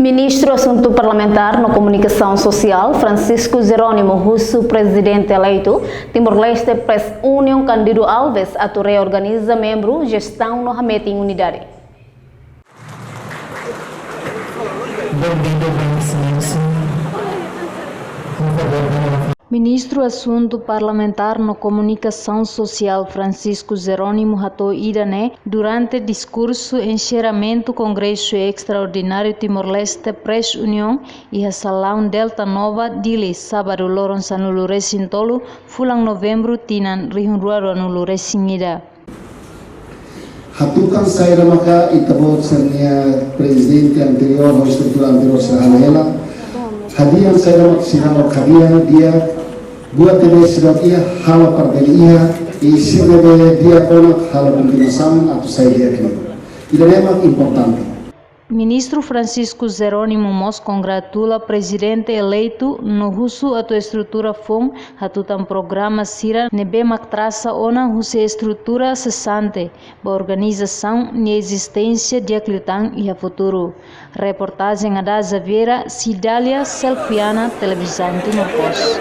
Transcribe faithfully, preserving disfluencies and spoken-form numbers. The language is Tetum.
Ministru Asuntu Parlamentár no Komunikasaun Sosiál, Francisco Jerónimo, husu Prezidente eleitu Timor-Leste Press Union, Cândido Alves, atu reorganiza membru, jestaun no hametin unidade. Ministru Asuntu Parlamentár no Komunikasaun Sosiál, Francisco Jerónimo, hato'o ida-ne'e durante diskursu enserramentu Kongresu Estraordináriu Timor-Leste Press Union iha salaun Delta Nova, Dili, sábadu, loron sanulu-resin-tolu, fulan Novembru, tinan rihun rua ruanulu-resin-ida. Hatutan saida maka ita-boot sira-nia prezidente anteriór, ho estrutura anteriór sira halo hela. Hadi'a saida maka sira halo, hadi'a di'ak, buat ne'ebé seidauk iha, halo para bele iha, i sira ne'ebé di'ak ona, halo kontinuasaun atu sai di'ak liu. Ida-ne'e mak importante. Ministru Francisco Jerónimo mós kongratula Prezidente eleitu no husu atu estrutura foun hatutan programa sira ne'ebé mak trasa ona husi estrutura sesante, ba organizasaun nia ezisténsia di'ak liután iha futuru. Reportajen Ada Xaviera, Cidália Selfiana, Televizaun Timor Post.